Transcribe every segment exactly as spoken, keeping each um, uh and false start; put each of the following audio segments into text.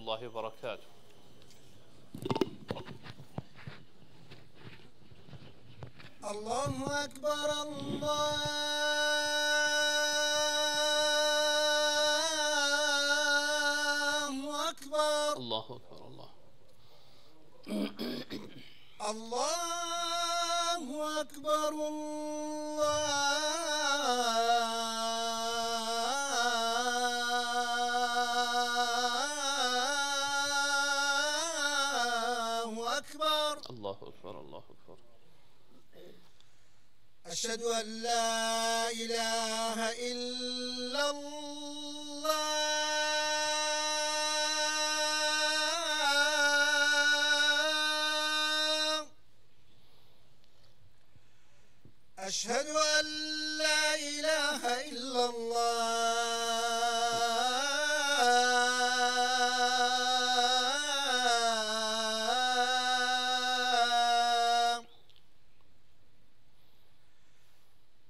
الله وبركاته. الله أكبر، الله أكبر. الله أكبر، الله. الله أكبر، الله أكبر. الله أكبر، الله أكبر. أشهد أن لا إله إلا الله. أشهد أن لا إله إلا الله.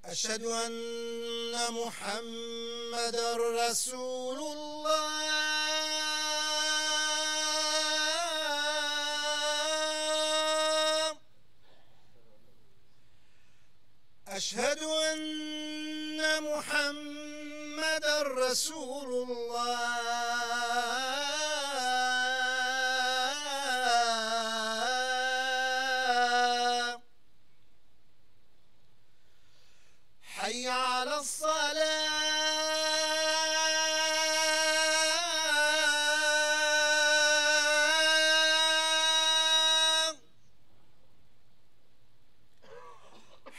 أشهد أن محمدا رسول الله. أشهد أن محمدا رسول الله. حي على الصلاة.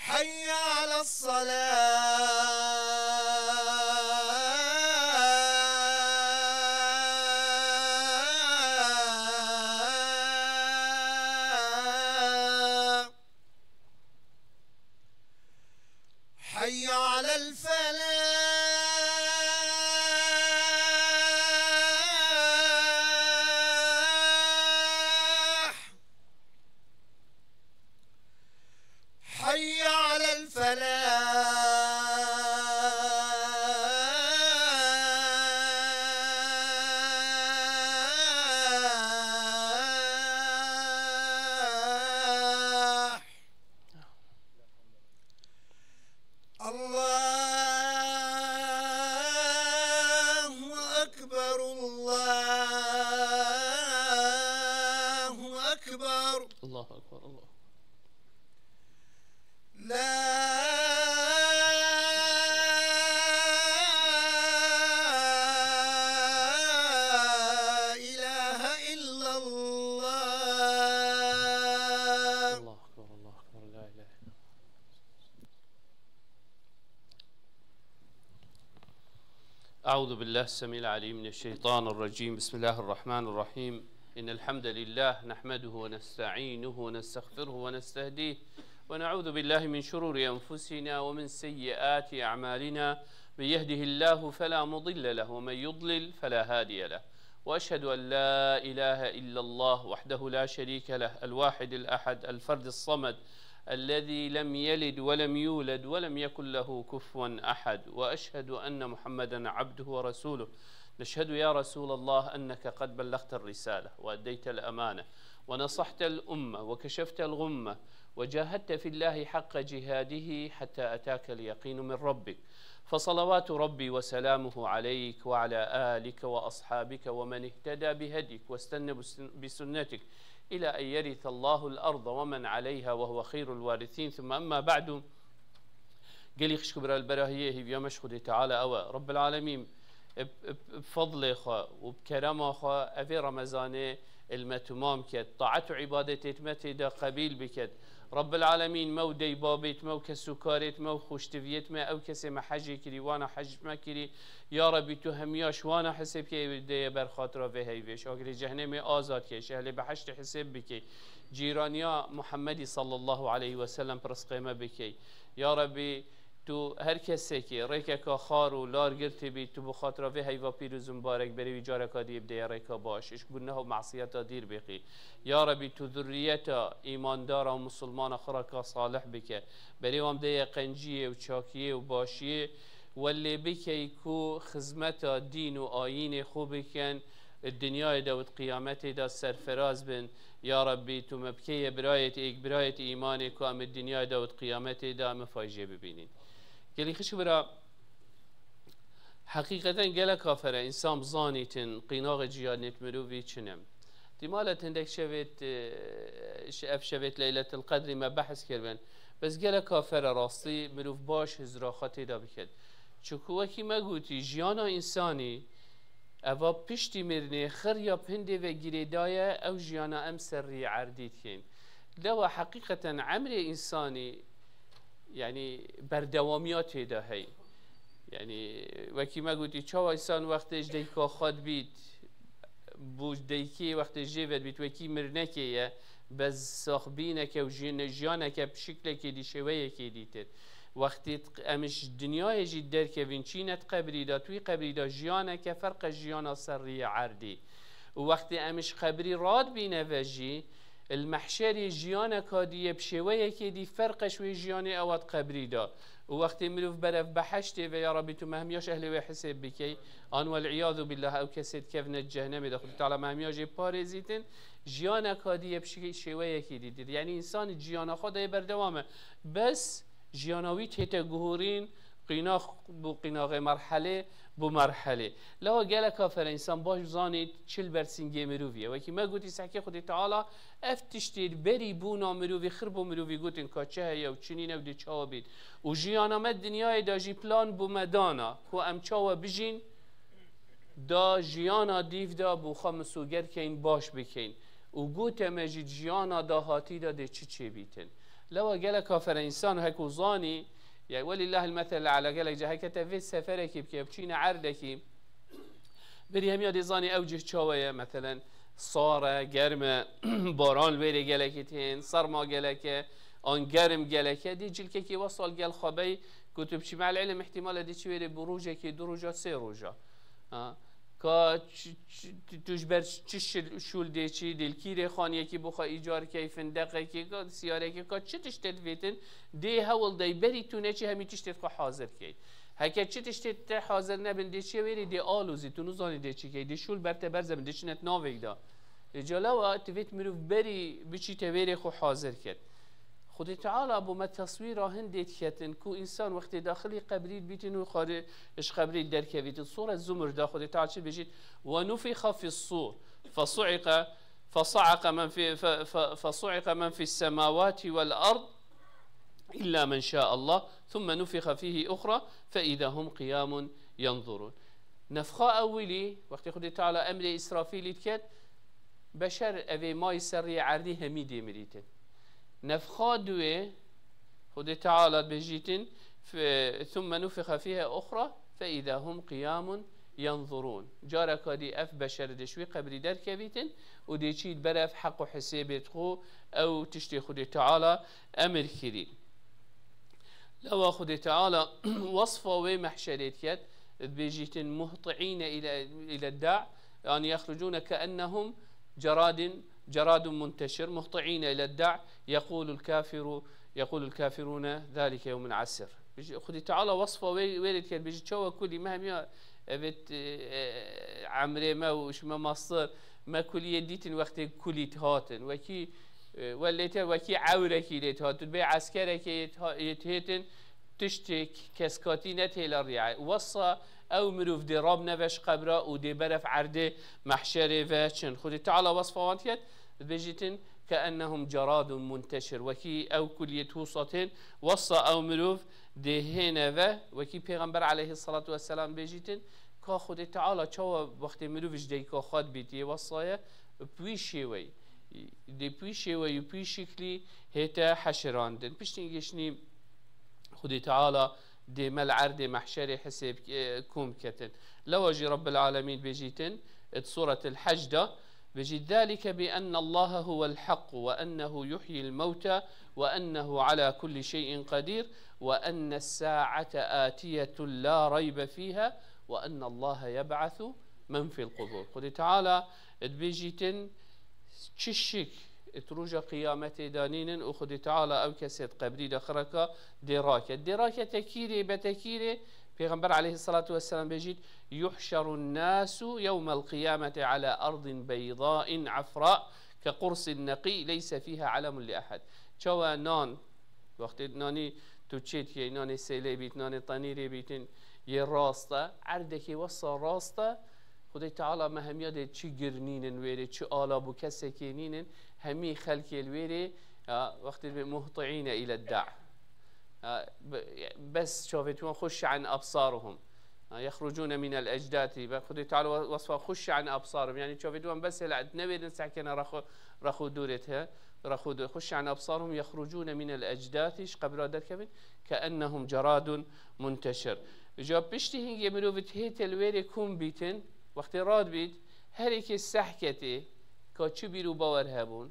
حي على الصلاة. حي على الفلاح. حي على الفلاح. الله أكبر، الله أكبر. الله أكبر، الله. لا إله إلا الله. الله أكبر، الله أكبر، لا إله إلا الله. أعوذ بالله السميع العليم من الشيطان الرجيم. بسم الله الرحمن الرحيم. إن الحمد لله نحمده ونستعينه ونستغفره ونستهديه، ونعوذ بالله من شرور أنفسنا ومن سيئات أعمالنا. من يهده الله فلا مضل له، ومن يضلل فلا هادي له. وأشهد أن لا إله إلا الله وحده لا شريك له، الواحد الأحد، الفرد الصمد، الذي لم يلد ولم يولد ولم يكن له كفوا أحد. وأشهد أن محمدا عبده ورسوله. نشهد يا رسول الله أنك قد بلغت الرسالة وأديت الأمانة ونصحت الأمة وكشفت الغمة وجاهدت في الله حق جهاده حتى أتاك اليقين من ربك، فصلوات ربي وسلامه عليك وعلى آلك وأصحابك ومن اهتدى بهديك واستنى بسن-، بسنتك إلى أن يرث الله الأرض ومن عليها وهو خير الوارثين، ثم أما بعد. Gelî xişk û bira li berahiyê, hêviya me ji Xwedê Teala ew e. Rebbil Alemîn, bi, bi, bi fedlê xwe û bi kerema xwe evê Remezanê li me temam ket. Taet û îbadetê me tê de qebîl biket. Rebbil Alemîn, me û deybabêt me û kesûkarêt me û xweştiviyêt me, ew kesê me hecê kirî, wana hec me kirî. Ya Rebî, tu hemiya ji wana hesê bikey, dê ye ber xatira vê heyvê. Ji agirê cehnêmê azad key, ji ehlê behiştê hesêb bikey. Cîraniya Muhemmedî sallallahu aleyhi ve sellem bi rizqê me bikey. Ya Rebî, tu her kesekê rêkeka xar û lar girtibî, tu bi xatira vê heyva pîroz û mibarek berê wî careka dî bideye rêka baş, ji guneh û mesiyeta dîr bêqî. Ya Rebî, tu zurriyeta îmandara û misilmana xwe rêka salih bike. Berê wan bideye qenciyê û çakiyê û başiyê, we lê bikey ku xizmeta dîn û ayînê xwe bikin. Di dinyayê de û di qiyametê de serferaz bin. Ya Rabbî, tu me bikeye birayêt êk, birayêt îmanê ku em di dinyayê de û di qiyametê de em fayjê bibînin. Gelî xişk bira, heqîqeten gelek afere însan bizanîtin qînaxê ciyanêt mirovî çi ne. Dîmale hindek şevêt, e, ş-, ev şevêt Leyletil Qedrî me behs kiribin. Bes gelek afere rastî mirov baş hizraxa tê de biket. Çunku wekî me gotî, jiyana însanî eva piştî mirinê xir ya bi hindê ve girêdaye, ew jiyana em ser rî erdî dikeyn. Lewa heqîqeten emrê însanî, yanî berdewamiya tê de hey. Yanî wekî me gotî, çawa însan wextê ji dayika xwe dibît, bû ji daykê wextê jê vedibît, wekî mirinekê ye, bes saxbîneke û jin-, jiyaneke bi şiklekê dî, şêweyekê dîtir. Wextê t-, em ji dinyayê jî derkevîn, çîne di qebrî de, tu wî qebrî de jiyaneke ferqe jiyana ser rîyê erdî. Û wextê em ji qebrî radibîne ve jî, li mehşerê jiyaneka dî ye bi şêweyekê dî ferqe ji wê jiyanê ewa di qebrî de. Û wextê mirov berev beheştê ve, ya Rabbî, tu me hemiya ji ehlê wê hisêb bikey, an welîyazû billah, ew kesê dikevine cehennemê de, Xwedê Teala me hemiya jê parêzîtin, jiyaneka dî ye bi şi-, şêweyekê dî dir. Yanî însan jiyana xwe de yê berdewam e. Bes jiyana wî tête guhorîn, qînax bû qînaxê, merhelê bû merhelê. Lewa gelek afere însan baş bizanît çi li ber singê mirovî ye. Wekî me gotî, sehkê Xwedê Teala ev tiştê berî bûna mirovî, xir bû mirovî, gotin ka çi heye û çi nîne û dê çawa bît. Û jiyana me dinyayê de jî plan bû me dana ku em çawa bijîn, da jiyana dîv de bû xwe misûger keyn, baş bikeyn. Û gote me jî jiyana dahatî de dê çi çêbîtin. Lewa gelek afere însan hek û zanî, ya welîllahil meselul a'la, gelek ca heke te vê seferekî bike, biçîne erdekî, berî hemiya dê zanî ew cih çawa ye, meselen, sar e, germ e, baran li wêrê gelekî tên, serma gelek e, an germ gelek e, dê cilkekî wesal gel xwe bey, ku tu biçî mehel îlim, îhtîmal e dê çi wêrê bi rojekê, du roja, sê roja. Ha. Ka ç-, ç-, tu ji ber çi şil-, şûl dê çî, dê li kîrê xaniyekî bo xwe îcar key, findeqekî, ka siyarekî, ka çi tiştê divêtin, dê hewl dey berî tu neçî hemî tiştê xwe hazir key. Heke çi tiştê te hazir nebin, dê çi wêrî dê alozî, tu nizanî dê çi key, dê şûl ber te berze bin, dê çinet navêk da. Lê calawa divêt mirov berî biçîte wêrê xwe hazir ket. Xwedê Teala bo me teswîra hindê diketin ku însan wextê daxilî qebrî dibîtin û xarê ji qebrî derkevîtin. Sure Zumur da Xwedê Teala çi bêjît? "Ve nufixa fis sur, fesu'iqa, fesa'iqa men fi, fe, fe, fesu'iqa men fis semawati vel ard illa men şa'allah, thumme nufixa fihi ukhra fe iza hum qiyamun yanzurun." Nefxa ewilî, wextê Xwedê Teala emrê Îsrafîlî diket, beşer evê mayî ser rîyê erdî hemî dê mirîtin. Nefxa duê, Xwedê Teala dibêjîtin, fe-, "Thumme nufixa fiha ukhra fe iza hum qiyamun yanzurun." Careka dî ev beşer dê ji wî qebrî derkevîtin û dê çît ber ev heq û hisêbê xwe, ew tiştê Xwedê Teala emir kirî. Lewa Xwedê Teala wesfa wê mehşerê diket, dibêjîtin, "Muhti'îne ile, ile da', yani yahrucûne ke'ennehum ceradin, ceradun munteşir, muhti'îne ile da', yeqûlul kafiru, yeqûlul kafirûne zalike yewmun asir." Xwedê Teala wesfa wê, wê rê diket, bêjî, çawa kulî me hemiya, evet, e, e, emrê me û ji me mastir, me kuliyê dîtin wextê kulît hatin. Wekî, e, we lê te wekî ewrekî lê te hat. Tu bê eskerekê yê te ha-, yê te hêtin, tiştê keskatî ne têla riya. Wesa ew mirov dê rabne ve ji qebra û dê beref erdê mehşerê ve çin. Xwedê Teala wesfa wan diket, dibêjîtin, "Ke'ennehum ceradun munteşir." Wekî ew kuliyê tûsa tên, wesa ew mirov dê hêne ve, wekî Pêxember aleyhissalatu vesselam bêjîtin, ka Xwedê Teala çawa wextê mirov ji dayika xwe dibît, yê wesa ye, bi wî şêweyî, dê bi wî şêweyî û bi wî şiklî hête heşirandin. Piştî gişnî Xwedê Teala dê me li erdê mehşerê hisêb, e, kom ketin. Lewa jî Rabbil Alemîn bêjîtin, di Suretil Hec de, bêjî, "Zalike bi enne Allahe huvel haq ve ennehu yuhyil mewta ve ennehu ala kulli şeyin qadir ve enne saate atiyetun la reybe fiha ve enne Allahe yeb'asu men fil qubur." Xwedê Teala dibêjîtin, çi şik di roja qiyametê de nînin û Xwedê Teala ew kesê di qebrî de xireka dê rake. Dê rake tekîrê, be tekîrê, Pêxember aleyhissalatu vesselam bêjît, "Yuhşarun nasu yewmel qiyameti ala ardin beydain afra ke qursin neqî leyse fiha alamun li ehad." Çawa nan, wextê nanî tu çê dikey, nanê sêlê bît, nanê tenîrê bîtin, yê rast e, erdekê wesa rast e, Xwedê Teala me hemiya dê çi gir nînin wêrê, çi ala bû kesekê nînin, hemî xelkê li wêrê, ya, wextê dibê muhti'îne île da'. Ya, be-, bes çavê wan xuşşe an absaruhum. Ha, yexrucûne mînel ecdâtî. Be Xwedê Teala we-, wesfa xuşşe an absaruhum. Yanî çavê wan bes hêle newêrin sehkene rexu, rexu dûrê te. Rexu dûr. Xuşşe an absaruhum yexrucûne mînel ecdâtî. Ji qebra derkevin. Keennehum ceradun munteşir. Îca piştî hingê mirovî hê te li wêrê kom bîtin, wextê rad bît, her êkê sehketê, ka çi bîr û bawer hebûn,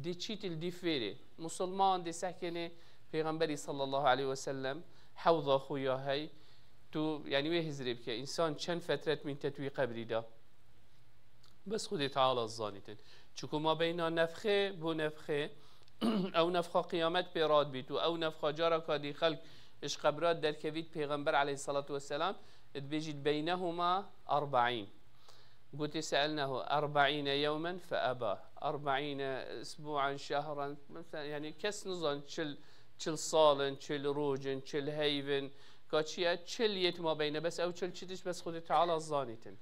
dê çît li dîf wêrê. Musulman dê sehkênê Pêxemberî sallallahu aleyhi ve sellem, hewza xwe ya hey, tu, yanî wê hizrê bike. Însan çend fetret mîn te tu wî qebrî de. Bes Xwedê Teala zanîtin. Çiku ma beyna nefxê bo nefxê, ew nefxa qiyamet pê rad bît û ew nefxa cara ka dî xelk ji qebra derkevît, Pêxember aleyhissalatu vesselam dibêjît, "Beynehuma arbaîn." Gotê, "Se'elnehu erba'îne yewmen fe eba. Erba'îne isbu'an şehran." Mesela, yani kes nizan çil, çil sal in, çil roj in, çil heyv in. Ka çi ye? Çil yê di mabeyne. Bes ew çil çi tişt? Bes Xwedê Teala zanîtin.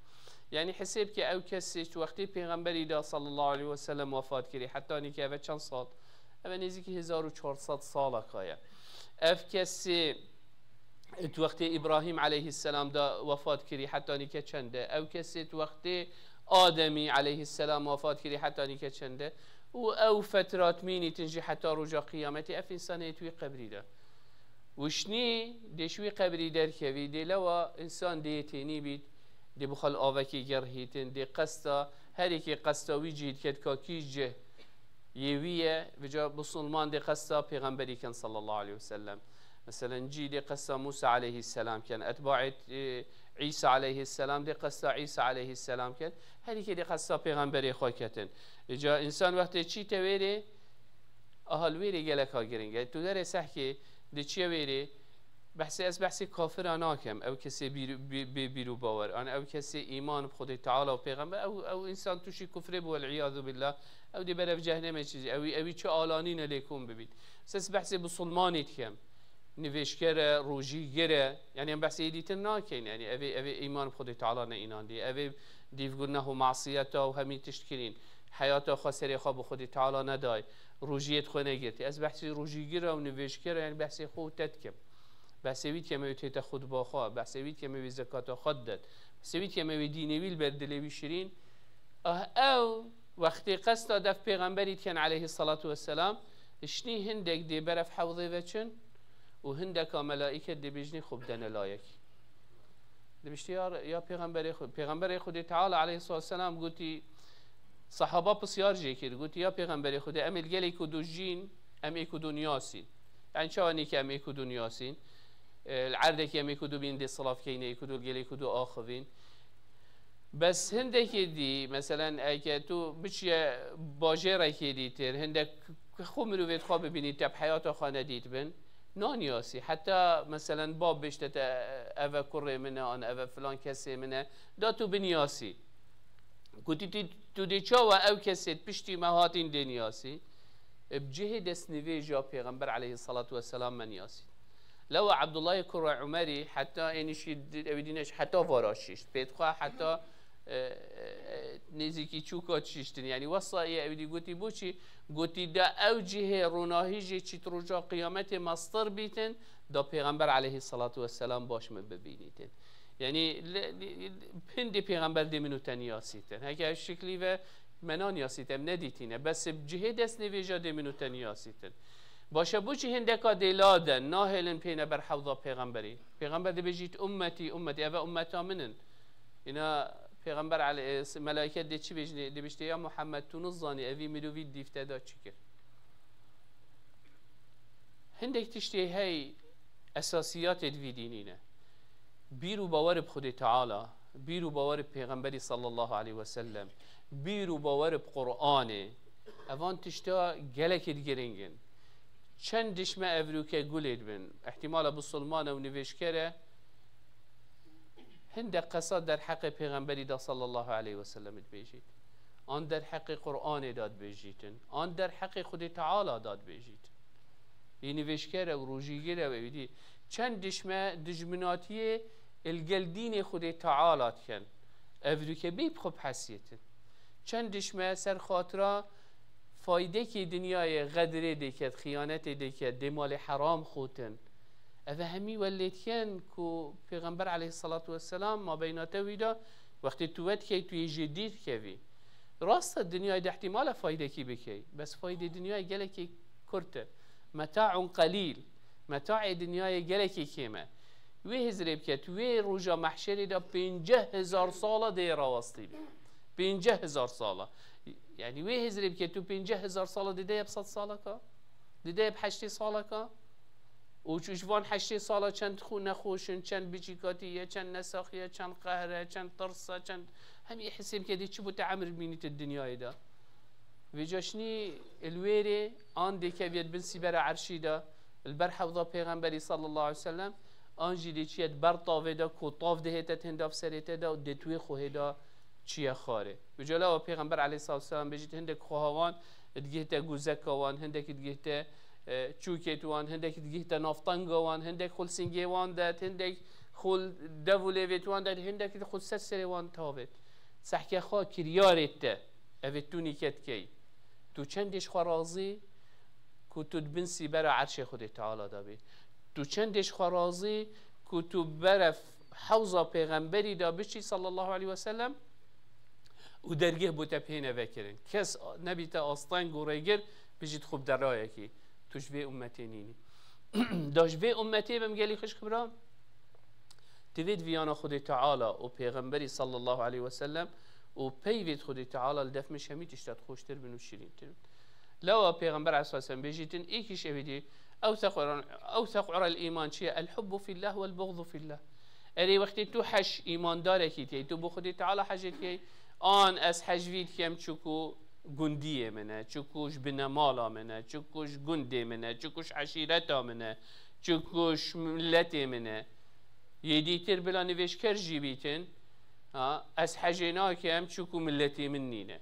Yani hesêb ke ew kesê ji wextê Pêxemberî de sallallahu aleyhi ve sellem wefat kirî, heta nîke eve çend sal? Eve nêzîkî hezar û çar sed saleka ye. Ev kesê di wextê Îbrahîm aleyhisselam de wefat kirî, heta nîke çend e? Ew kesê di wextê Ademî aleyhisselam wefat kirî, heta nîke çend e? Û ew fetrat mînîtin jî heta roja qiyametê, ev însan hê di wî qebrî de. Wişnî dê ji wî qebrî derkevî, dê lewa însan dê yê tênî bît, dê bixwe li avekê gerhîtin, dê qesta, her yekê qesta wî cihê diket ka kî cih yê wî ye, vêca Musulman dê qesta Pêxemberî ken sallallahu aleyhi ve sellem. Meselen, cî dê qesta Musa aleyhisselam ken, etbaê, e, Îsa aleyhisselam dê qesta Îsa aleyhisselam ken, her yekê dê qesta Pêxemberê xwe ketin. Îca însan wextê çîte wêrê, aha li wêrê geleka giring e. Tu derê sehkê, dê çiye wêrê, Behsê, ez behsê kafira nakem, ew kesê bîr-, bê, bê bîr û bawer, an ew kesê îman bi Xwedê Teala û Pêxember, ew, ew însan tûşî kufrê bû, wel'iyadu billah, ew dê berev cehnemê çi, ew, ew çi alanî ne lê kom bibît. Ses behsê bisulmanî dikem. Nivêjker e, rojîgir e, yani em behsê yê dîtin nakeyn, yani ev ê, ev ê îman bi Xwedê Teala ne înandî, ev ê dîv guneh û masiyeta û hemî tişt kirîn. Heyata xwe serê xwe bi Xwedê Teala neday, rojiyê xwe negirtî. Ez behsê rojîgir e û nivêjker e, yani behsê xwe û te dikim. Behsê wî dike me wê tête xutba xwe, behsê wî dike me wê zekata xwe didet. Behsê wî dike me wê dînê wî li ber dilê wî şirîn. Ah, ew wextê qesta def pêxemberî dikin aleyhissalatu vesselam, şinî hindek dê beref hewzê veçin û hindeka melaîket dê bêjinî xwe bidene layek. Dibiştî ya, ya pêxemberê xwe, pêxemberê Xwedê Teala aleyhissalatu vesselam gotî, sahaba pisyar jê kir, gotî, ya pêxemberê Xwedê, em ê li gelê ku du jîn, em ê ku du niyasîn. Yani çawa nîke em ê ku du niyasîn? E, li erdekî em ê ku du bîn dê silav keyne, ê ku du li gelê ku du axivîn. Bes hindekê dî, meselen, eke tu biçiye bajêrekê dîtir, hindek xwe mirovê xwe bibînî te bi heyata xwe nedît bin, naniyasî. Heta, meselen, bab bêjte te, eve kurê min e, an eve filan kesê min e, da tu biniyasî. Gotî tu, tu dê çawa ew kesê piştî me hatîn dê niyasî? E, bi cihê destnivêja Pêxember aleyhissalatu vesselam me niyasî. Lewa Abdullahê kurê Umerî heta ênî şî, ew dîne heta vara şişt. Pêtxwe heta, e, e, nêzîkî çûka şiştin. Yani wesa ye ew dî gotî, boçî? Gotî, da ew cihê ronahî jê çît roja qiyametê mestir bîtin, da Pêxember aleyhissalatu vesselam baş min bibînîtin. Yani, le-, le-, hindê Pêxember dê min û te niyasîtin. Heke ev şiklî ve me naniyasît, em nedîtîne. Bes bi cihê destnivêja dê min û te niyasîtin. Baş e, boçî hindeka dê laden, nahêlin pêne ber hewza Pêxemberî? Pêxember dibêjît, "Ummetî, ummetî, eve ummeta min in." Îna Pêxember ale-, e, s-, melaiket dê çi bêjinê? Dibiştê, "Ya Muhammed, tu nizanî evî mirovî dîv te da çi kir." Hindek tiştê hey esasiyatê di vî dînî ne. Bîr û bawer bi Xwedê Teala, bîr û bawer bi Pêxemberî sallallahu aleyhi ve sellem, bîr û bawer bi Qur'anê, evan tişta gelekî di giring in. Çend dişme evrûke gulê dibin, ihtimala bisilman e û nivêjker e, Hindek qesa derheqê Pêxemberî de sallallahu aleyhi ve sellem dibêjît. An derheqê Qur'anê de dibêjîtin. An derheqê Xwedê Teala de dibêjîtin. Yê nivêjker ew, rojîgir ew, ewî dî. Çend dişme dijminatiyê il gel dînê Xwedê Teala dikin. Ev rûke bê bi xwe bihesiyêtin. Çend dişme ser xatira faydekî dinyayê xedirê dêket, xiyanetê dêket, dê malê heram xotin. Ev hemî welêtken ku Pêxember aleyhissalatu vesselam mabeyna te wî de, wextê tu vedikey, tu yê jê dîr kevî. Rast e, dinyayê de ihtimale faydekî bikey, bes faydê dinyayê gelekî kurt e. Metaun qalîl. Metaê dinyayê gelekî kêm e. Wê hizrê bike, tu wê roja mehşerê de pênceh hezar sala dê rawastî be. Pênceh hezar sala. Yani wê hizrê bike, tu pênceh hezar sala dide ye bi sed salaka? Dide ye bi heştê salaka? Û çi ji van heştê sala çend xwe nexweş in, çend biçîkatî ye, çend nesax ye, çend qehr e, çend tirs e, çend, hemî hesê bike dê çi bû te emir bînî tu dinyayê de. Vêca şinî li wêrê an dê keviye di bin sîbera erşî de, li ber hewza Pêxemberî sallallahu aleyhi ve sellem, an jî dê çiye di ber tavê de ku tav dihête di hinda serê te de û dê tu wê xwe hêda çiye xwarê. Vêca lawa Pêxember aleyhissalatu vesselam bêjît hindek xweha wan digihte guzeka wan, hindek digihte, e, çûkêt wan, hindek digihte navtenga wan, hindek xwe li singê wan det, hindek xwe li dev û lêvêt wan det, hindek xwe li ser serê wan tavêt. Sehke xwe kiryarê te, evê tu nîket key. Tu çendê ji xwe razî ku tu di bin sîbera erşê Xwedê Teala de bî? Tu çendê ji xwe razî ku tu berev hewza Pêxemberî de biçî sallallahu aleyhi ve sellem û dergeh bo te pê nevekirin? Kes nebîte asteng û rêgir bijît xwe bi derayekî. Tu ji vê ummetê nînî. Da ji vê ummetê bim gelî xişk bira. Divê di viyana Xwedê Teala û Pêxemberî sallallahu aleyhi ve sellem û peyvêt Xwedê Teala li def min şemî tişta xweştir bin û şirîntir bin. Lewa Pêxember aleyhisselam bêjîtin, êkî şevîdî, ew teq'uran, ew teq'urel îman çi ye? El hubbu fillah wel buğdu fillah. Erê wextê tu heş îmandarekî tiyey, tu bo Xwedê Teala hecê tiyey, an ez hej vî dikem çiku gundiyê min e, çiku ji binemala min e, çiku ji gundê min e, çiku ji eşîreta min e, çiku ji miletê min e. Yê dîtir bila nivêjker jî bîtin, ha, ez hecê nakem çiku miletê min nîne.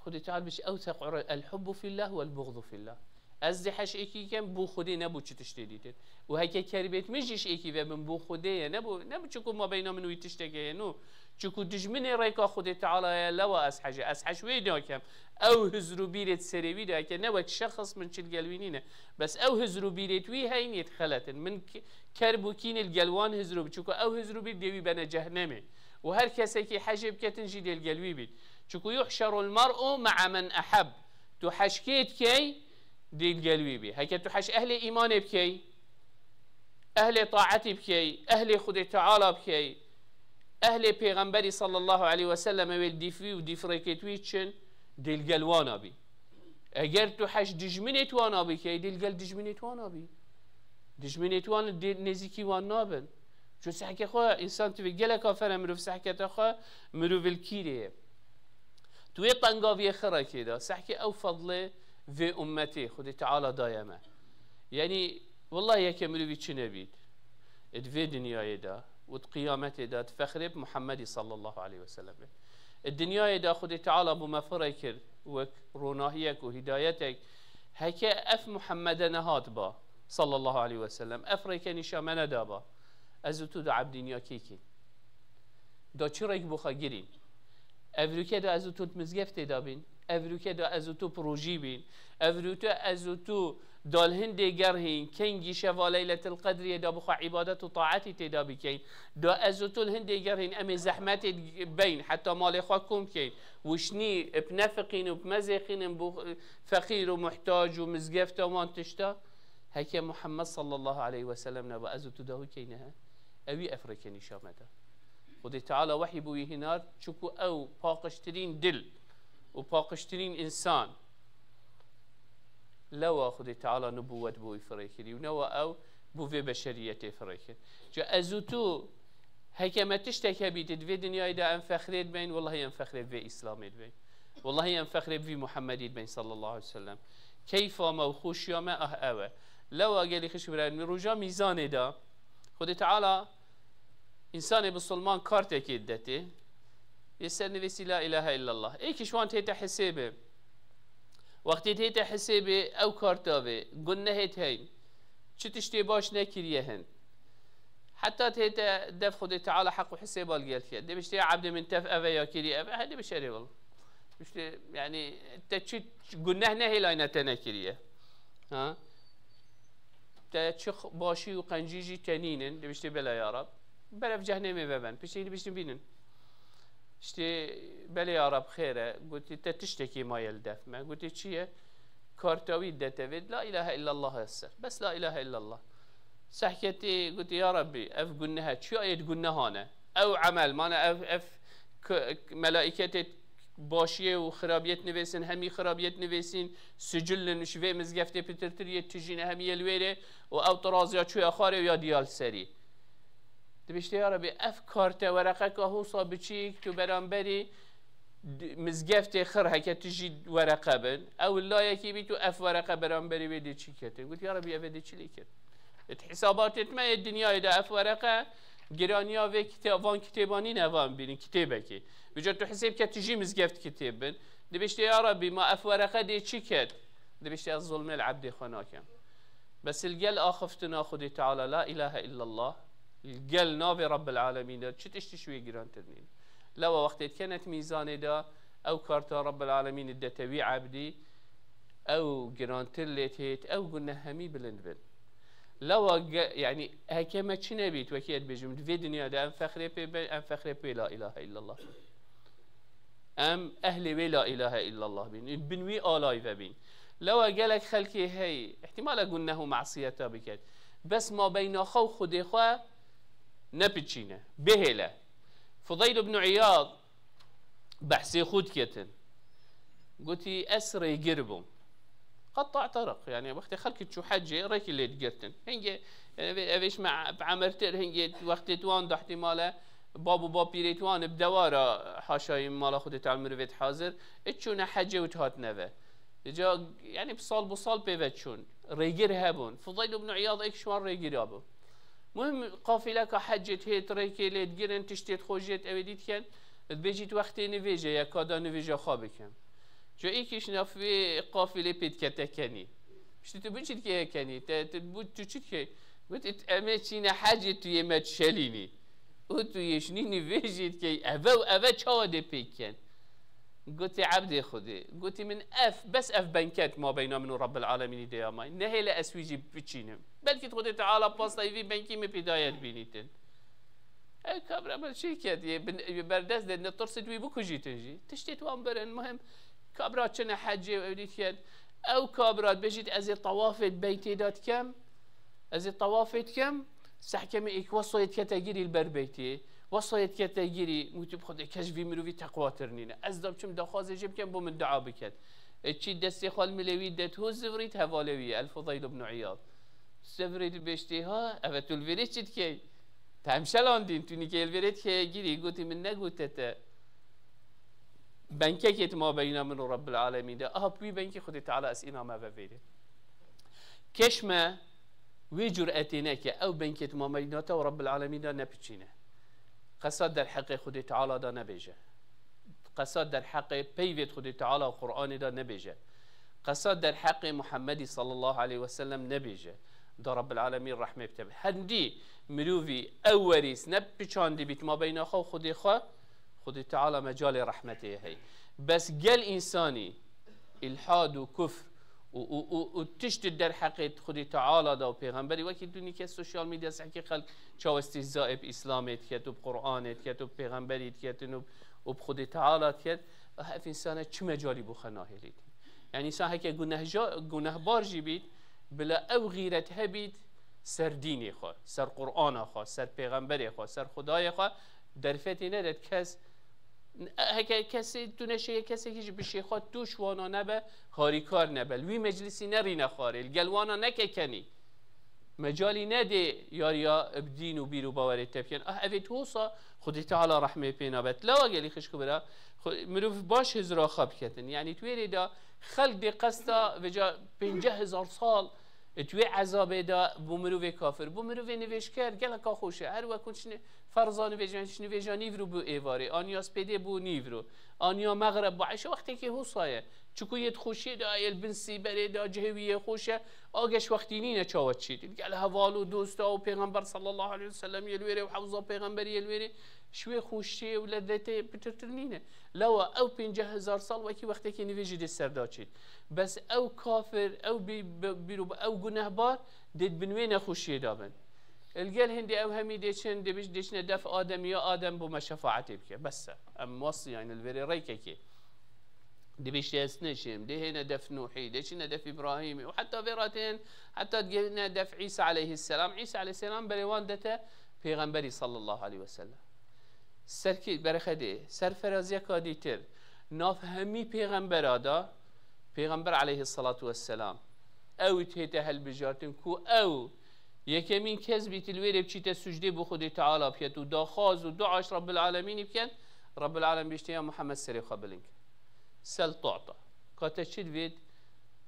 Xwedê Teala bêje, ew teq'ure el hubbu fillah wel buğdu fillah. Ez dê heş êkî kem bo Xwedê, ne bo çi tiştê dîtir. Û heke kerbêt min jî ji êkî ve bin bo Xwedê ye, ne bo, ne bo çiku mabeyna min wî tiştekê ye, no. Çiku dijminê rêka Xwedê Teala ye, lewa ez hecê. Ez heş wê nakem. Ew hizr û bîrêt serê wî de heke ne wek şexs min çi li gel wî nîne. Bes ew hizr û bîrêt wî heyn yêt xelet in. Min k-, kerb û kînê li gel wan hizr û bi-, çiku ew hizr û bîr dê wî bene cehnemê. Û her kesekî hecê biketin jî dê li gel wî bît. Çiku yuhşerul mer'u me'a men eheb. Tu heşkê dikey, dê li gel wî bî. Heke tu heş ehlê îmanê bikey, ehlê taetî bikey, ehlê Xwedê Teala bikey, ehlê Pêxemberî sallallahu aleyhi ve sellem wê li dîf wî û dîf rêkêt wî çin, dê li gel wana bî. Eger tu heş dijminê wana bikey, dê li gel dijminê wana bî. Dijminê wan dê nêzîkî wan nabin. Çu sehke xwe, însan tu vê geleka fere mirov sehkete xwe, mirov li kîrê ye. Tu wê tengaviyê xirekê de, sehkê ew fedlê vê ummetê Xwedê Teala daye me. Yanî, wellahî yeke mirovî çi nebît, di vê dinyayê de û di qiyametê de, di fexrê bi Muhammedî sallallahu aleyhi ve sellem be. Di dinyayê de Xwedê Teala bo me firê kir wek ronahiyek û hidayetek, heke ev Muhammede nehat ba, sallallahu aleyhi ve sellem, ev rêkenîşa me neda ba, ez û tu di ebdîniya kê kîn? Da çi rêk bo xwe girîn? Ev rûke de ez û tu di mizgeftê de bîn? Ev rûke de ez û tu bi rojî bîn? Ev rûke ez û tu da li hindê gerhîn, kengî şeva Leyletil Qedriyê de bi xwe îbadet û taetî tê de bikeyn? Da ez û tu li hindê gerhîn, em ê zehmetê beyn, heta malê xwe kom keyn, wişnî bi nefiqîn û bi mezêxînin bo feqîr û muhtac û mizgefta wan tişta? Heke Muhammed sallallahu aleyhi ve sellem neba, ez û tu dahû keyne he? Ewî ev rêkenîşa me de. Xwedê Teala wehî bo wî hînar, çiku ew paqijtirîn dil û paqijtirîn însan. Lewa Xwedê Teala nibûwet bo wî firê kirî û newa ew bo vê beşeriyetê firê kir. Ca ez û tu heke me tiştek hebît di vê dinyayê de em fexrê dibeyn, wellahî em fexrê vê Îslamê dibeyn. Wellahî em fexrê vî Muhammedî dibeyn sallallahu aleyhi ve sellem. Keyfa me û xweşiya me ah ew e. Lewa gelî xişk birayên min, roja mîzanê de Xwedê Teala Însanê bisilman kartekê didetê, yê ser nivîsî la ilahe illallah. Êkî ji wan tête hisêbê. Wextê tête hisêbê ew karta vê, gunehêt heyn. Çi tiştê baş nekiriye hin. Heta tête dev Xwedê Teala heq û hisêba li gel diket. Dê biştê ebdê min tev eve ya kirî eve, hê dê bişerê wilo. Biştê, yanî, te çi guneh nehêlayne te nekiriye. Ha? Te çi x-, başî û qencî jî te nînin, dê biştê bela ya Rab. Berev cehnêmê veben, piştî dê biştin bînin. Îşte, belê ya Rab xêr e, gotî, te tiştekî maye li def me. Gotî, çi ye? Karta wî dete vê, la ilahe illallah e ser. Bes la ilahe illallah. Sehketî gotî, ya Rabbî, ev gunehe, çi ye, êt gunehan e? Ew emel, mana ev, ev k-, k-, melaîketê başiyê û xirabiyet nivêsin, hemî xirabiyet nivêsîn, sicilin, ji vê mizgeftê pitirtir yê tijîne, hemî yê li wêrê û ew tiraziya çûye xwarê û ya diya li serî. Dibêjte, ya Rebî, ev karte wereqeka hosa biçîk tu beramberî d-, mizgeftê xir heke tu jî wereqe bin. Ew layekî bî tu ev wereqe beramberî wê dê çî ketin. Got, ya Rebî, ev ê dê çi lê ket? Êt hisabatêt me yê dinyayê de ev wereqe giraniya vê kite-, van kitêba nîne, van bînin kitêbekê. Vêca tu hisêb ke tu jî mizgeft kitêb bin. Dibêjte, ya Rebî, ma ev wereqe dê çi ket? Dibêjte, ez zulmê li ebdê xwe nakem. Bes li gel axiftina Xwedê Teala, la ilahe illallah, li gel navê Rabbil Alemîn de çi tiştî ji wê girantir nîne. Lewa wextê dikenet mîzanê de, ew karta Rabbil Alemîn didete wî ebdî, ew girantir lê têt, ew guneh hemî bilind bin. Lewa ge-, yanî heke me çi nebît, wekî ez dibêjim, di vê dinya de em fexrê pê be, em fexrê pê la ilahe illallah bin. Em ehlê wê la ilahe illallah bîn. Bin wî alay ve bîn. Lewa gelek xelkê heyî, îhtîmal e guneh û masiyeta biket. Bes mabeyna xwe û Xwedê xwe nepiçîne. Bihêle. Fudeyl ibn Îyad behsê xwe diketin. Gotî, ez rêgir bûm. Qeta tariq. Yanî wextê xelkî çû hecê, rêkî lê digirtin. Hingê, yanî, vê, ev iş me bi emirtir, hingê wextê wan de ihtimale bab û bapîrê wan bi dewara haşayî mala Xwedê Teala mirovêt hazir, ê çûne hecê û hatine ve. Ca, yanî, bi sal bo sal pê ve çûn. Rêgir hebûn. Fudeyl ibn Îyad êk ji wan rêgira bû. Muhim, qafîleka hecê têt rêkê lê digirin, tiştê xwe jêt ew ê dî dikin, dibêjît wextê nivêje ye, ka da nivêja xwe bikim. Ca êkî ji nav vê qafîlê pê dikete kenî. Piştî tu biçî dikeye kenî, te, tu, bu, tu çi dikey? Got, "It, em ê çîne hecê tu yê me dişelînî. Û tu yê şinî nivêjê dikey, eve û eve çawa dê pê dikin?" Gotê, "Ebdê Xwedê." Gotî, "Min ev, bes ev benket mabeyna min û Rabbil Alemînî de ya may. Nehêle ez wî jî biçînim. Belkî Xwedê Teala pastayî vî benkî min pêdaye dibînîtin." Ew kabra min çi ketiye, bin, berdest de ne tirsît wî bikujîtin jî. Tiştê wan birin, muhim kabra çine hecê û ew dît ket. Ew kabra dibêjît, "Ez ê tawafê beytê de dikem. Ez ê tawafê dikem." Sehkemê êk wesayê dikete girî li ber beytê. Wesayê dikete girî, mutîb Xwedê, kes vî mirovî teqwatir nîne. Ez da biçim daxwazê jê bikem, bo min dua biket. E, çî destê xwe li milê wî de, tu zivrît hevalê wî, El Fudeyl ibn Îyad. Zivrît dibêjtê, ha, eve tu li vêrê çi dikey? Te em şelandîn, tu nîkê li vêrê dikeye girî, gotî, "Min negote te benkekê di mabeyna min û Rabbil Alemîn de. Aha, bi wî benkê Xwedê Teala ez îna me ve vêrê." Keş me wê curetê neke, ew benkê di mabeyna te û Rabbil Alemîn de nepiçîne. Qesa derheqê Xwedê Teala de nebêje. Qesa derheqê peyvêt Xwedê Teala û Qur'anê de nebêje. Qesa derheqê Muhammedî sallallahu aleyhi ve sellem nebêje. Da Rabbil Alemîn rehmê bite. Hendî mirovî ew werîs nepiçandî bît mabeyna xwe û Xwedê xwe, Xwedê Teala mecalê rehmetê heye. Bes gel însanî îlhad û kufr û, û, û, û tişt derheqê Xwedê Teala da û pêxemberî, wekî tu nîke sosyal medya sehkê xelk çawa îstîhzaê bi Îslamê diket û bi Qur'anê diket û bi pêxemberî diketin û, û bi Xwedê Teala diket, ah, ev însane çi mecalî bo xwe nahêlîtî? Yanî însan heke gunehja-, gunehbar jî bît, bila ew xîret hebît ser dînê xwe, ser Qur'ana xwe, ser pêxemberê xwe, ser Xwedayê xwe, derfetê nedet kes. Heke kesê, tu neşeye kesekî ji bişê xwe tu ji wana nebe, harîkar nebe. Li wî meclisî nerîne xwarê, li gel wana neke kenî. Mecalî nedê yariya bi dîn û bîr û bawerê te bikin. Ah, evê tu wisa Xwedê Teala rehmê pê nabe. Lewa gelî xişk û bira, xwe, mirov baş hizra xwe biketin. Yanî tu wêrê de xelk dê qesta vêca pênceh hezar sal Di wê ezabê de bo mirovê kafir, bo mirovê nivêjker geleka xweş e. Her wekû çi ne-, ferza nivêjin, çi nivêja nîvro bo êvarê, an ya spêdê bo nîvro, an ya mexreb bo eşa, wextekî hosa ye. Çiku yê di xweşiyê de, yê li bin sîberê de, cihê wî yê xweş e, a geş wextî nîne çawa çêdî. Gel heval û dosta û Pêxember sallallahu aleyhi ve sellem yê li wêrê û hewza Pêxemberî yê li wêrê, ji wê xweşiyê û lezzetê pitirtir nîne. Lewa ew pênceh hezar sal wekî wextekî nivêjî dê serda çêt. Bes ew kafir, ew bî-, bi-, bîro, ew gunehbar dê di bin wê nexweşiyê de bin. Li gel hindê ew hemî dê çin, dê biş-, dê çine def Adem, ya Adem bo me şefaetê bike. Bes e. Em wesiyayne li vêrê rêkekê. Dê bêjte ez neçim, dê hêne def Nuhî, dê çine def Îbrahîmî û heta vê re tên, heta digihine def Îsa aleyhisselam. Îsa aleyhisselam berê wan dete Pêxemberî sallallahu aleyhi ve sellem. Serkê berexedê, serferaziyeka dîtir, nav hemî pêxembera da, Pêxember aleyhissalatu vesselam, ew tête helbijartin ku ew yekemîn kes bît li wêrê biçîte sucdê bo Xwedê Teala biket û daxwaz û dua ji Rabbil Alemînî biket, Rabbil Alem bêjte ya Muhammed serê xwe bilind ke. Sel tu'ta. Ka te çi divêt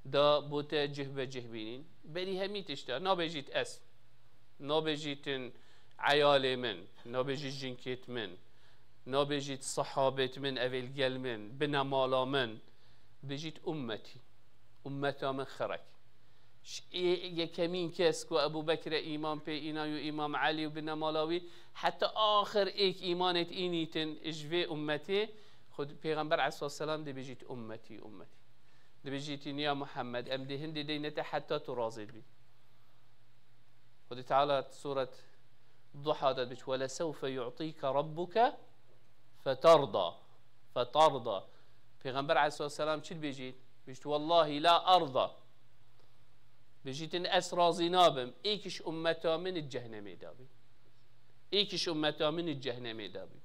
da bo te cih be cih bînîn. Berî hemî tişta. Nabêjît ez. Nabêjîtin eyalê min. Nabêjît jinkêt min. Nabêjît sahabêt min, evê li gel min, binemala min. Bêjît ummetî. Ummeta min xirek. Ş-, ê-, yekemîn kes ku Ebu Bekre îman pê îna û Îmam Elî û binemala wî, heta axir êk îmanêt înîtin ji vê ummetê, xwe Pêxember aleyhissalatu vesselam dibêjît ummetî, ummetî. Dibêjîtî ya Muhammed, em dê hindê deyne te heta tu razê dibî. Xwedê Teala suret Duha de dibêjît, "Welesewfe yu'tîke rabbuke feterda." Feterda. Pêxember aleyhissalatu vesselam çi dibêjît? Bêjît, "Wellahî la arda." Bêjîtin, "Ez razî nabim. Êk ji ummeta min di cehnemê de bî. Êk ji ummeta min di cehnemê de bî."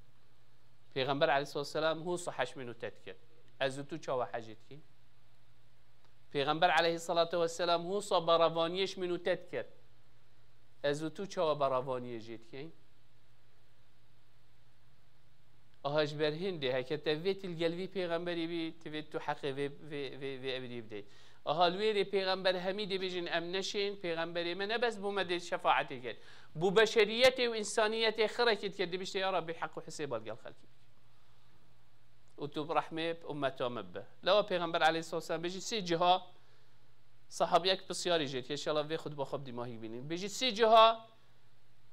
Pêxember aleyhissalatu vesselam hûsa heşmên û te diket. Ez û tu çawa hecê dikîn? Pêxember aleyhissalatu vesselam hûsa berevaniyê ji min û te diket. Ez û tu çawa berevaniyê jê dikeyn? Aha ji ber hindê heke te vê til gel vî pêxemberî bî, ti vê tu heqê vê, vê, vê, vê evirî bidey. Aha li wêrê pêxember hemî dibêjin em neşên, pêxemberê me ne bes bo me dê şefaetê ket. Bo beşeriyetê û însaniyetê xirekî dike, dibişte ya Rabbi heq û hisêba li gel xelkî bike. Û tu bi rehmê bi ummeta min bibe. Lewa Pêxember aleyhissalatu vesselam bêjî sê ciha sahabiyek pisyarî jê dike, înşallah vê xutba xwe bi dîmahî bînin. Bêjî sê ciha,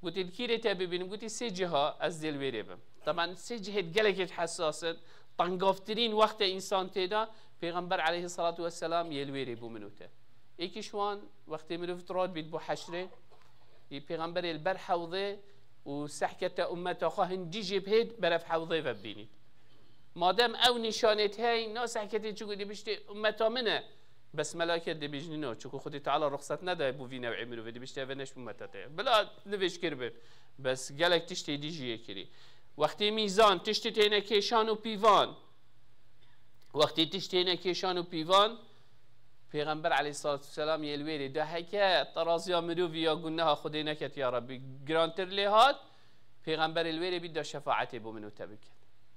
gotî, "Li kîrê te bibînim?" Gotî, "Sê ciha ez dê li wêrê bim." Teban sê cihêt gelekê hesas in, tengavtirîn wextê însan tê de, Pêxember aleyhissalatu vesselam yê li wêrê bo min û te. Êkî ji wan, wextê mirov dirat bît bo heşrê, yê Pêxemberê li ber hewdê û sehkete ummeta xwe hindî jê bihêt berev hewdê ve bibînît. Madem ew nîşanêt hey, na sehketê çi gotî biştê ummeta min e. Bes melaiket dibêjnî no, çunku Xwedê Teala ruxsat nedaye bo vî new'ê mirovê, dibiştê eve ne ji ummeta te ye. Bila nivêj kiribin. Bes gelek tiştê dî jî yê kirî. Wextê mîzan, tiştê têne kêşan û pîvan. Wextê tişt têne kêşan û pîvan, Pêxember aleyhissalatu vesselam yê li wêrê da heke teraziya mirovî ya guneha Xwedê neket ya Rebbî girantir lê hat, Pêxemberê li wêrê bî da şefaetê bo min û te biket.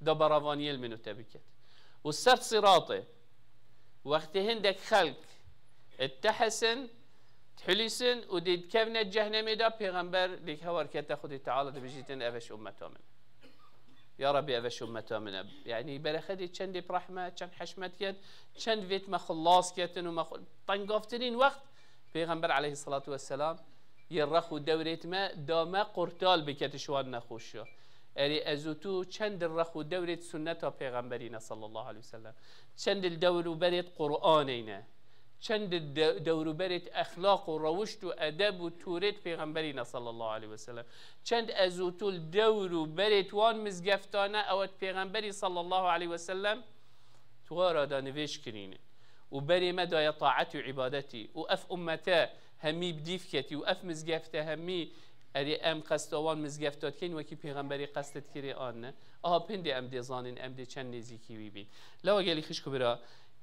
Da berevaniyê li min û te biket. Û ser Siratê, wextê hindek xelk dihesin, dihulîsin û dê dikevne cehnemê de, Pêxember dê hewarkete Xwedê Teala dibêjîtin ev e ji ummeta min. Ya Rabbi, ev e ji ummeta min e. Yanî berexedê çendê bi rehme, çend heşmet ket, çend vêt me xilas ketin û me xu-, tengavtirîn wext Pêxember aleyhissalatu vesselam yê rex û dewrêt me da me qurtal biket ji wan nexweşiya. Erê ez û tu çend rex û dewrêt sunneta Pêxemberî ne sallallahu aleyhi ve sellem. Çend li dewr û berêt Qur'anê ne. Çend de-, dewrûberêt exlaq û rewişt û edeb û tûrêt Pêxemberî ne sallallahu aleyhi ve sellem. Çend ez û tu li dewr û berêt wan mizgeftane ew et Pêxemberî sallallahu aleyhi ve sellem tuwara da nivêj kirîne. Û berê me daye taet û îbadetî. Û ev ummete hemî bi dîv ketî û ev mizgefte hemî Erê em qesta wan mizgefta dikeyn wekî Pêxemberî qest dikirê an ne? Aha pindê em dê zanîn, em dê çend nêzîkî wî bîn. Lewa gelî xişk û bira,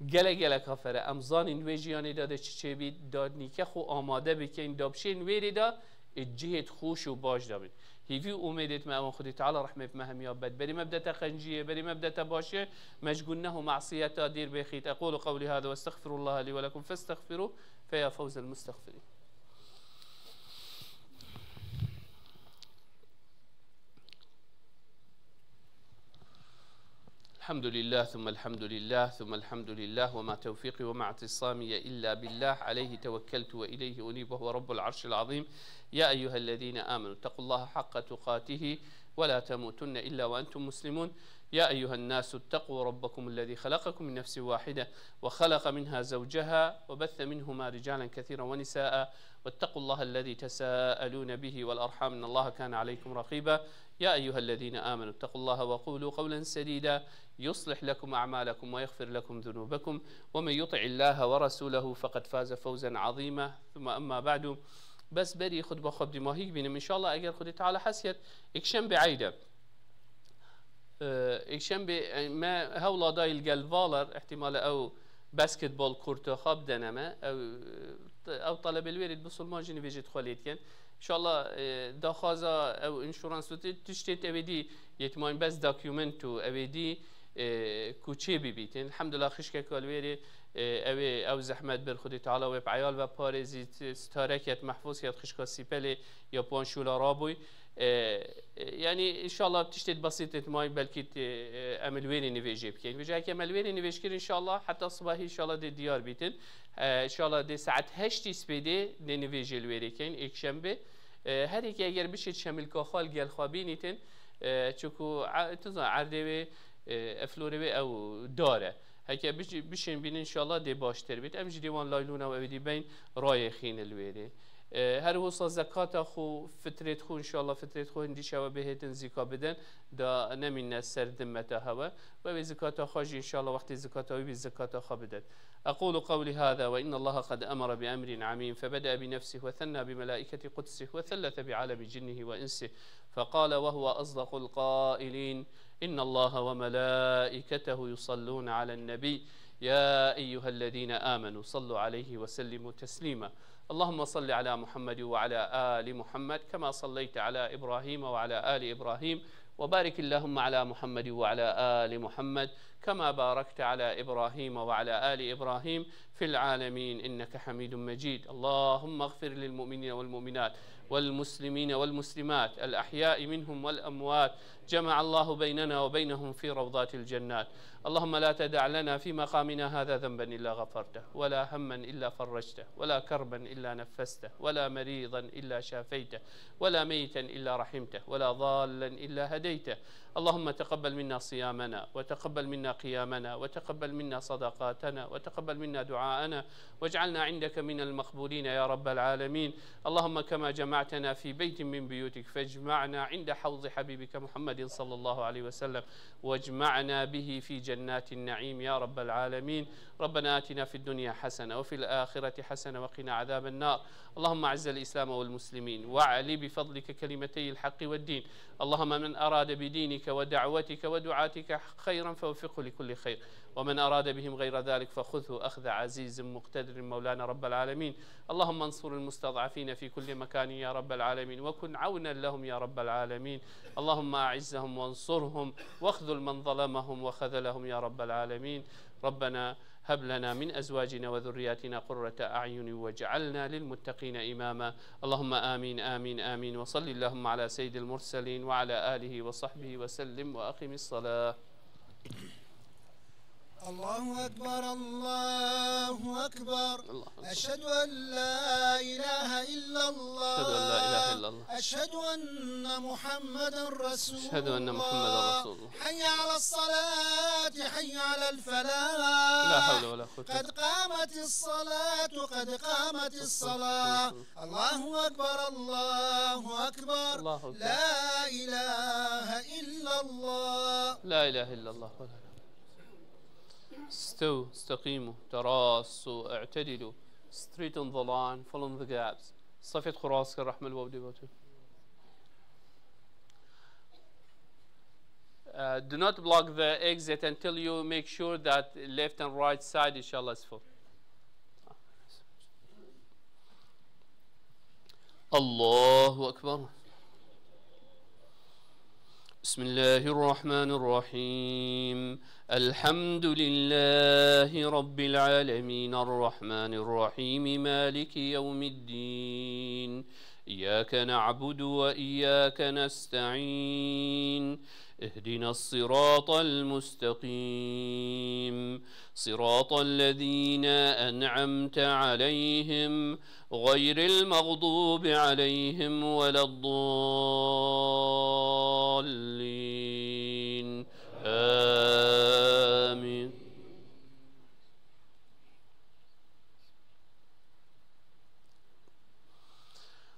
gelek gelek afere em zanîn wê jiyanê de de çi çêbî, da nîke xwe amade bikeyn, da bişên wêrê de ê cihêt xweş û baş de bin. Hîvî û umêdêt me ewan Xwedê Teala rehmê bi me hemiya bed. Berî me bidete qenciyê, berî me bidete başiyê, me ji guneh û masiyeta dîr bêxît. Eqûlu qewlî hada we estexfirullaha lî we lekum festexfirû fe ya fewzel mustexfirîn. الحمد لله ثم الحمد لله ثم الحمد لله وما توفيقي وما اعتصامي إلا بالله عليه توكلت وإليه أنيب وهو رب العرش العظيم. يا أيها الذين آمنوا اتقوا الله حق تقاته ولا تموتن إلا وأنتم مسلمون. يا أيها الناس اتقوا ربكم الذي خلقكم من نفس واحدة وخلق منها زوجها وبث منهما رجالا كثيرا ونساء واتقوا الله الذي تساءلون به والأرحام إن الله كان عليكم رقيبا. يا أيها الذين آمنوا اتقوا الله وقولوا قولا سديدا يصلح لكم أعمالكم ويغفر لكم ذنوبكم ومن يطع الله ورسوله فقد فاز فوزا عظيما. ثم أما بعد. بس berî xutba xwe bi dîmahî bînim. Înşallah eger Xwedê Teala hesiyet, êkşembê eyd e. Ee, êkşembê, e, me hewla dayî li gel Valar, ihtimale ew basketbol kurta xwe bidene me. Ew, ew talebê li wêrê bisilman jî nivêjê xwe lê dikin. Înşallah, e, daxwaza ew insurans û ti-, tiştê ew ê dî yê timayîn bes document û ew ê dî, e, ku çê bibîtin. Elhamdulillah xişkeka li wêrê, e, ew ê, ew zehmet bir Xwedê Teala wê bi eyal ve parêzît, starek yet mehfûz yet xişka Sîpelê ya wan şûla rabûy. E, e, yanî înşallah tiştê besît tê timayîn belkî tê, e, em li wêrê nivêjê bikeyn. Vêca heke em li wêrê nivêj kir înşallah heta sibahî înşallah dê diyar bîtin. E, înşallah dê saet heştî spêdê dê nivêjê li wêrê keyn, êkşembê. E, her yekê eger bişêt şemilka xwe li gel xwe bînîtin, e, çunku e, tu zan erdê wê, e, eflorê wê ew dar e. Heke bişên bînin înşallah dê baştir bît. Em jî dê wan laylûna wê dî beyn rayê xîne li wêrê. E, her wisa zekata xwe, fitrêt xwe, înşallah fitrêt xwe hindî şewe bihêtin zîka bidin, da nemîne ser dimmeta hewe. Ve wê zekata xwe jî înşallah wextê zekata wî bî zekata xwe bidin. أقول قولي هذا وإن الله قد أمر بأمر عميم فبدأ بنفسه وثنى بملائكة قدسه وثلث بعالم جنه وإنسه فقال وهو أصدق القائلين إن الله وملائكته يصلون على النبي يا أيها الذين آمنوا صلوا عليه وسلموا تسليما. اللهم صل على محمد وعلى آل محمد كما صليت على إبراهيم وعلى آل إبراهيم وبارك اللهم على محمد وعلى آل محمد كما باركت على إبراهيم وعلى آل إبراهيم في العالمين إنك حميد مجيد. اللهم اغفر للمؤمنين والمؤمنات والمسلمين والمسلمات الأحياء منهم والأموات. جمع الله بيننا وبينهم في روضات الجنات. اللهم لا تدع لنا في مقامنا هذا ذنبا إلا غفرته ولا هما إلا فرجته ولا كربا إلا نفسته ولا مريضا إلا شافيته ولا ميتا إلا رحمته ولا ضالا إلا هديته. اللهم تقبل منا صيامنا وتقبل منا قيامنا وتقبل منا صدقاتنا وتقبل منا دعاءنا واجعلنا عندك من المقبولين يا رب العالمين. اللهم كما جمعتنا في بيت من بيوتك فاجمعنا عند حوض حبيبك محمد صلى الله عليه وسلم واجمعنا به في جنات النعيم يا رب العالمين. ربنا آتنا في الدنيا حسنة وفي الآخرة حسنة وقنا عذاب النار. اللهم أعز الإسلام والمسلمين وأعل بفضلك كلمتي الحق والدين. اللهم من أراد بدينك ودعوتك ودعاتك خيرا فوفقه لكل خير ومن أراد بهم غير ذلك فخذه أخذ عزيز مقتدر مولانا رب العالمين. اللهم انصر المستضعفين في كل مكان يا رب العالمين وكن عونا لهم يا رب العالمين. اللهم أعزهم وانصرهم واخذل من ظلمهم وخذلهم يا رب العالمين. ربنا هب لنا من أزواجنا وذرياتنا قرة أعين واجعلنا للمتقين إماما. اللهم آمين، آمين، آمين. وصل اللهم على سيد المرسلين وعلى آله وصحبه وسلم وأقم الصلاة. الله أكبر، الله أكبر. الله أكبر. أشهد أن لا إله إلا الله. أشهد أن لا إله إلا الله. أشهد أن محمدا رسول الله. أشهد أن محمدا رسول الله. حي على الصلاة، حي على الفلاح. لا حول ولا قوة إلا بالله. قد قامت الصلاة، قد قامت الصلاة. الله أكبر، الله أكبر. الله أكبر. لا إله إلا الله. لا إله إلا الله. استووا، استقيموا، تراصوا، اعتدلوا. Straighten the line, fill in the gaps. صفيت خراس كرحمة الوودي بوتو. Uh, do not block the exit until you make sure that left and right side, inshallah, is full. الله أكبر. بسم الله الرحمن الرحيم. الحمد لله رب العالمين، الرحمن الرحيم، مالك يوم الدين. إياك نعبد وإياك نستعين. اهدنا الصراط المستقيم، صراط الذين أنعمت عليهم، غير المغضوب عليهم ولا الضالين. آمين.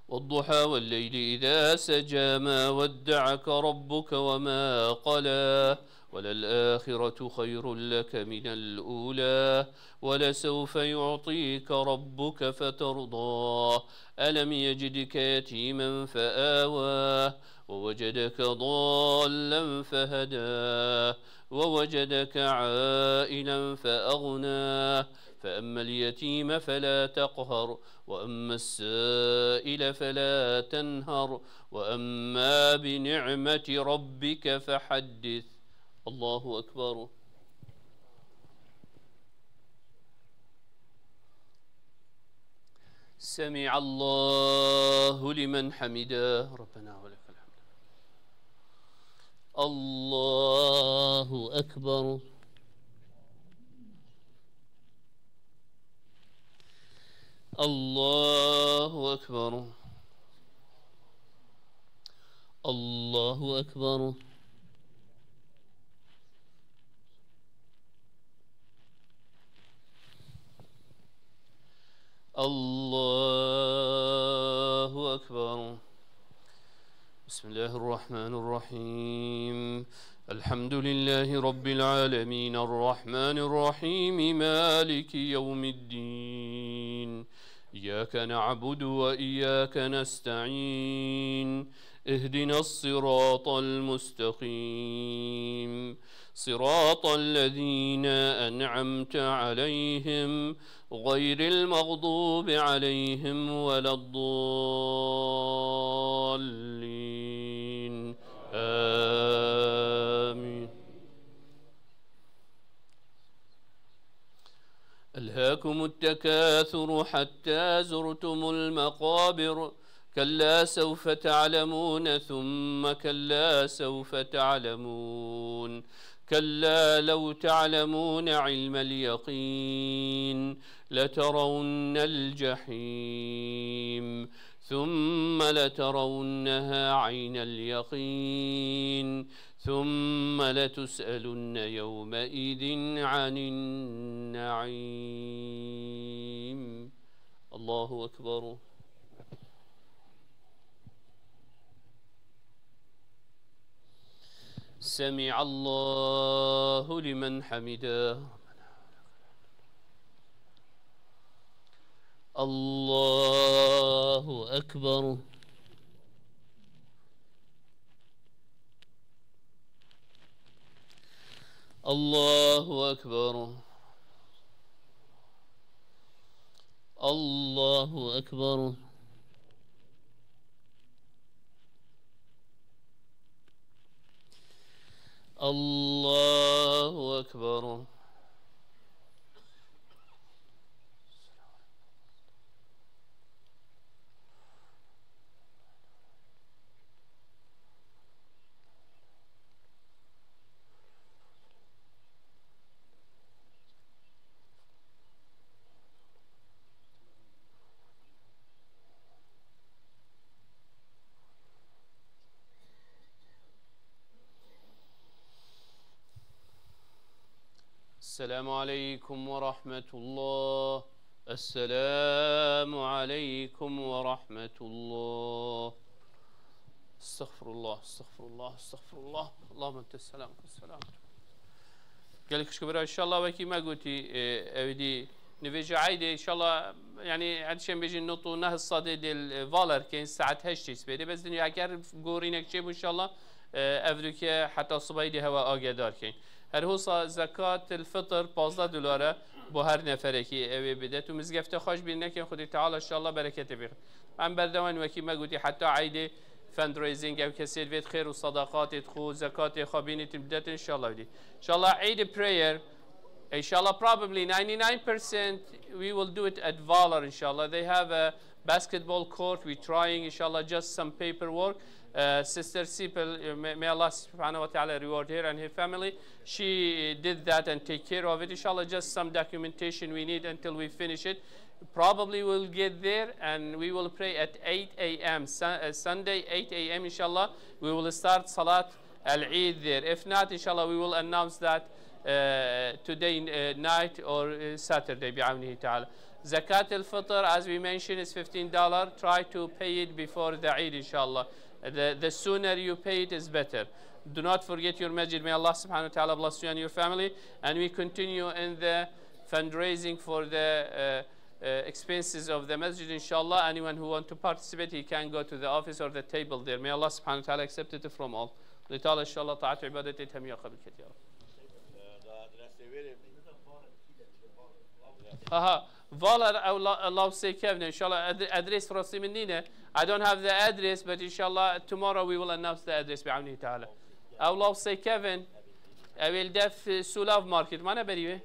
والضحى والليل إذا سجى، ما ودعك ربك وما قلى، وللآخرة خير لك من الأولى، ولسوف يعطيك ربك فترضى، ألم يجدك يتيما فآوى، ووجدك ضالا فهدى، ووجدك عائلا فأغنى، فأما اليتيم فلا تقهر، وأما السائل فلا تنهر، وأما بنعمة ربك فحدث. الله أكبر. سمع الله لمن حمده. ربنا ولك الحمد. الله أكبر. الله أكبر. الله أكبر. الله أكبر. بسم الله الرحمن الرحيم. الحمد لله رب العالمين، الرحمن الرحيم، مالك يوم الدين. إياك نعبد وإياك نستعين. اهدنا الصراط المستقيم. صراط الذين أنعمت عليهم غير المغضوب عليهم ولا الضالين. آمين. ألهاكم التكاثر حتى زرتم المقابر. كلا سوف تعلمون ثم كلا سوف تعلمون. كلا لو تعلمون علم اليقين لترون الجحيم ثم لترونها عين اليقين ثم لتسألن يومئذ عن النعيم. الله أكبر. سمع الله لمن حمده. الله أكبر. الله أكبر. الله أكبر. الله أكبر. السلام عليكم ورحمة الله. السلام عليكم ورحمة الله. استغفر الله، استغفر الله، استغفر الله. اللهم أنت السلام، السلام. Gelek xweş bira, inşallah wekî me gotî, e, ew dî nivêja eydê, inşallah, yani, her şey bêjin not û neh sadê dêl, e, valer kên saet heştê spêdê. Bes dinya ker gorînek çêbû, inşallah, e, ev rûke heta sibahî dê hewa agedar kên. Her hosa zekat el fitr pazdeh dolar e bo her neferekî ew ê bide. Tu mizgefte xweş bîr nekên, Xwedê Teala inşallah bereketê bî. Em berdewam wekî me gotî heta eydê fundraising, ew kesê divêt xêr û sadaqatê xwe, zekatê xwe bînîtin bidetin, inşallah wî dî. Inşallah Eid prayer, inşallah probably ninety-nine percent we will do it at Valor, inşallah. They have a basketball court, we trying, inşallah, just some paperwork. Uh, Sister Sipel, uh, may, may Allah subhanahu wa ta'ala reward her and her family. She did that and take care of it. Inshallah, just some documentation we need until we finish it. Probably we'll get there and we will pray at eight a m Sun- uh, Sunday, eight a m inshallah. We will start Salat Al-Eid there. If not, inshallah, we will announce that uh, today uh, night or uh, Saturday, بعونه تعالى. Zakat al-Fitr, as we mentioned, is fifteen dollars. Try to pay it before the Eid, inshallah. The, the sooner you pay it is better. Do not forget your masjid. May Allah subhanahu wa ta'ala bless you and your family. And we continue in the fundraising for the uh, uh, expenses of the masjid, inshallah. Anyone who want to participate, he can go to the office or the table there. May Allah subhanahu wa ta'ala accept it from all. Li Teala, inshallah, taat û ibadet ê hemiya qebul ket, ya Rab. Aha, vala ew la- law sê kevne, inshallah, ad- adres rastî min nîne. I don't have the address, but inshallah tomorrow we will announce the address بعونه تعالى. Ew law sê kevin, ew ê li def, e, Sulav Market, mane berî wê?